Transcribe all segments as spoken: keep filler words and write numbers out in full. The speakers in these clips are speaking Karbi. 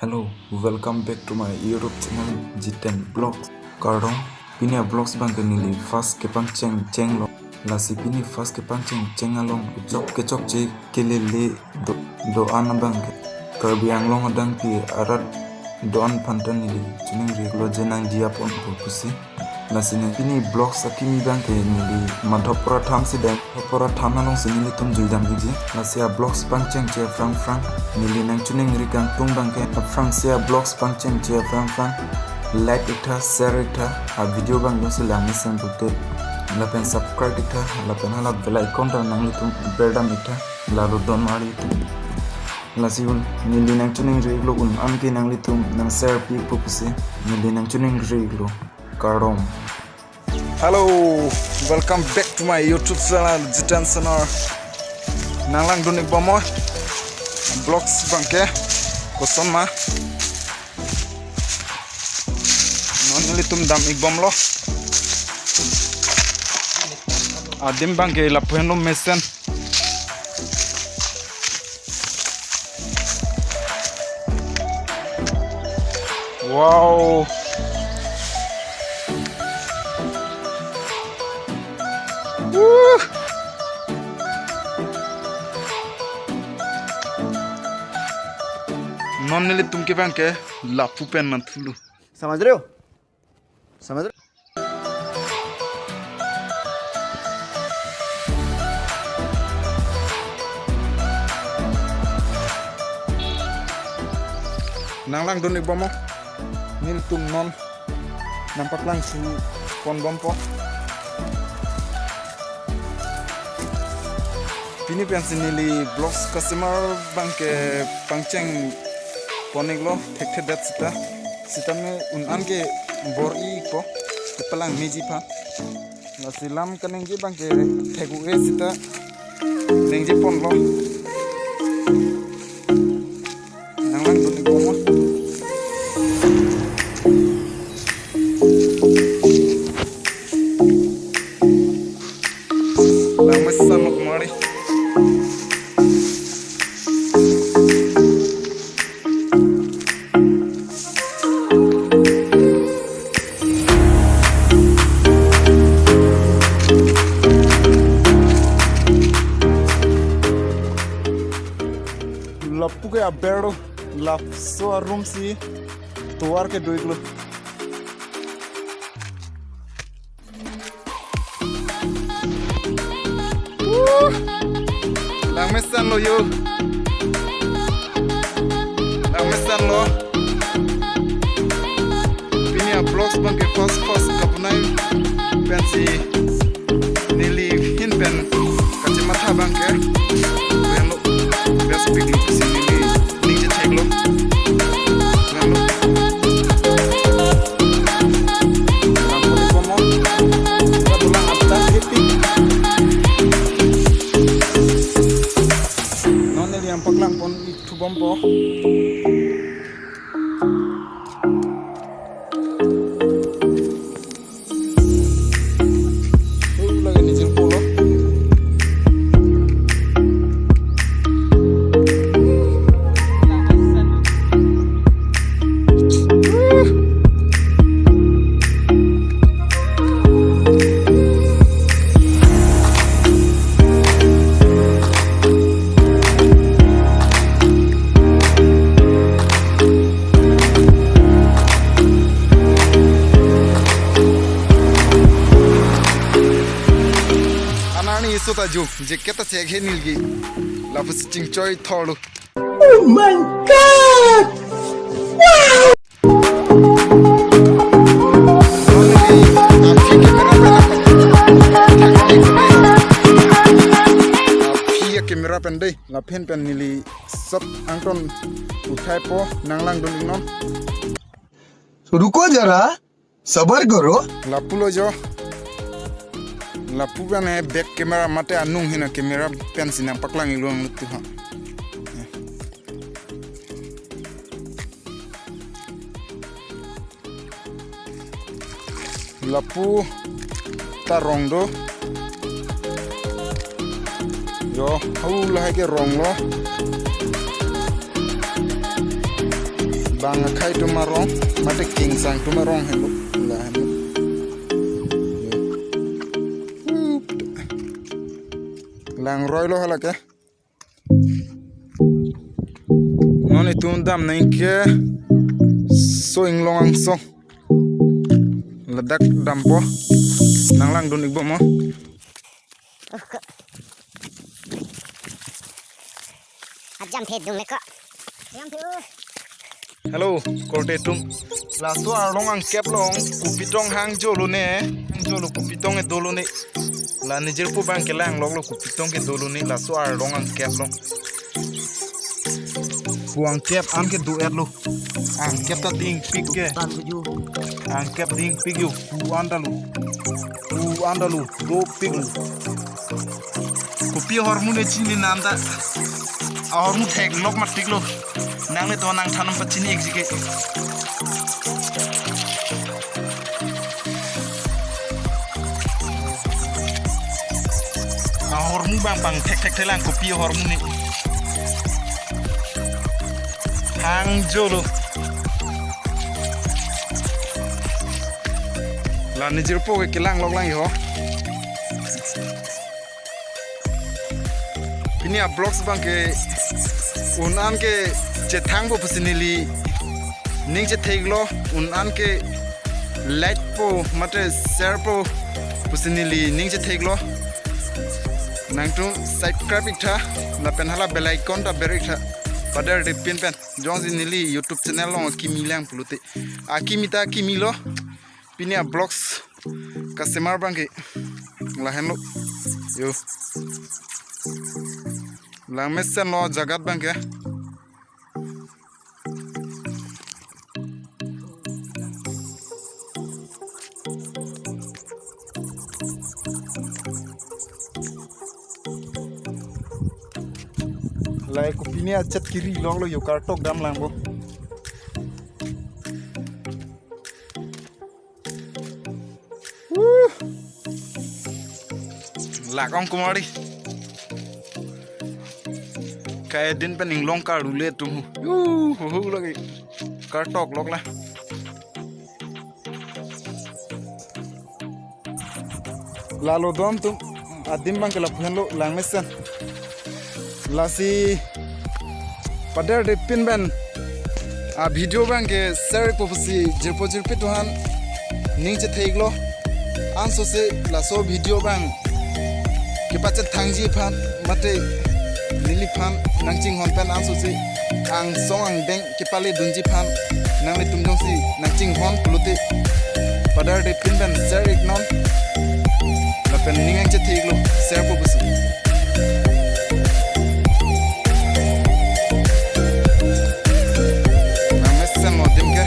Hello, welcome back to my YouTube channel Jiten Vlogs. Kardom, pini a-vlogs abangke neli first kepangcheng chenglo. Lasi pini first kepangcheng cheng along kechok kechokche kelele do, do-an abangke Karbi Anglong adang pi arat do-an aphan ta neli choningri-iklo je nangji apon pusi. Lasi neli pini vlogs akimi abangke neli Madhopura tham si dam, Madhopura tham alongsi nelitum juidam ikji. Lasi a-vlogs pangchengche aphrang phrang neli nangchoningri kangtung abangke, aphrangsi a-vlogs pangchengche aphrang phrang like iktha, share iktha, a-video abang jongsi langmesen pulote lapen subscribe iktha, lapen hala bell icon ta nanglitum berdam iktha, lalo don mari itum. Lasi un neli nangchoningri-iklo, un-an ke nanglitum nang share pi pusi neli nangchoningri-iklo. Kardom. Hello, welcome back to my YouTube channel Jiten Sonar. Nanglangdun-ik bomlo vlogs abangke, koson ma. Non nelitum dam-ik bomlo. Adim abangke lapu henlo mesen. Wow. Woo. Non nelitum ke abangke lapu pen manthulo. समझ रहे हो? समझ रहे हो? Nanglangdun-ik bomlo. Nelitum non nangpaklangthu pon bompo. Pini pensi neli vlogs customer abangke pangcheng pon-iklo, thekthedet seta. Sitame un-an ke bor-ipo, kepalang meji aphan. Lasi lam kaningje abangke thek-un-e seta ningje ponlo. Nanglangdun-ik bomlo. Langmesenlo kumari. Lapu ke aber lo, laso arum si tovar ke do-iklo. Woo! Langmesenlo yo. Langmesenlo. Pini a-vlogs abangke first first kapunai pensi neli ahin pen kachematha abangke. Wen lo best pik lo pusi neli ningje theklo. Wen lo. Lam pon-ik bomlo. Kadolang apta kepik. Non neli nangpaklang pon-ikthu bompo. Lagi ni jilpolo. Anani iso ta ju, jacket ta chekhe nilgi. Lapusi chingchoi thorlo. Oh my God! Wow! Aphi camera pen dei, lapen pen neli sot angton uthaipo, nanglangdun-iknon. रुको जरा, सबर करो। Lapulo jo. Lapu pen he back camera mate anung hina camera pensi nangpaklang-iklo nanglutu ha. Lapu ta rong do. Jo, hau lahai ke ronglo. Bang akhai atum arong, mate kingsang atum arong helo. La helo. Yo. Langroi lo hala ke. Non itum dam nangke so inglong angsong. Ladak dampo. Nanglangdun ikbom mo. Ajam phe dungle ko. Hello, korte atum. Laso arlong angkep along kopitong hangjo lo ne. Hangjo lo, kopitong kedo lo ne. La nijirpo abang kelang lok lo, kopitong kedo lo ne. Laso arlong angkep along. Pu angkep an kedo-et lo. Angkep ta dingpik ke. Tan kuju. Angkep dingpik yo. Pu an ta lo. Pu an ta lo. Dopik lo. Kopi ahormu ne chini nanda. Ahormu theklok matik lo. Nanglitum nangthan pachini ikji ke. Ahormu abang pangthek thekthelang kopi ahormu ne. Hangjo lo. La nijirpo ke kelang lok lang yo. Pini a-vlogs abang ke un-an ke chethangpo pusi neli ning chetheklo, un-an ke like po mate share po pusi neli ning chetheklo. Nangtum subscribe iktha, lapen hala bell icon ta ber iktha. Padar de pin pen. Jongsi neli YouTube channel along akimi lang pulote. Akimi ta akimi lo. Pini a-vlogs kasemar abang ke lahenlo. Yo. Langmesen lo jagat abang ke. Lahai kopine achet kiri lok lo yo, kartok damlangpo. Woo! Lak ong kumari. Kaidin pen inglong karule atum. Yu, hu, hu, lagi. Kartok lok la. Lalo dom atum. Adim abang ke lapu henlo langmesen. Lasi padar de pin pen a-video abang ke share ikpo pusi jirpo jirpi atum aphan ning chetheklo. Ansose laso video abang kepachethangji aphan mate neliphan nangchinghon pen ansose angsong angdeng kepale dunji aphan nanglitum jongsi nangchinghon pulote padar de pin pen share iknon. Lapen ning nangchetheklo, share po pusi. Langmesen lo adim ke.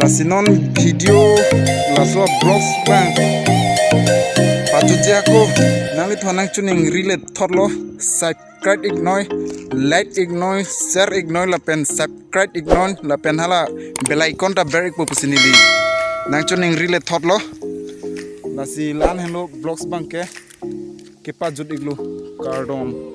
Lasi non video laso vlogs abang pajutji ako, nangliphan nangchiningri le thotlo, subscribe iknoi, like iknoi, share iknoi lapen subscribe iknoi lapen hala bell icon ta ber ikpo pusi neli nangchiningri le thotlo. Lasi la-an henlo vlogs abang ke. Kepajut iklo, kardom.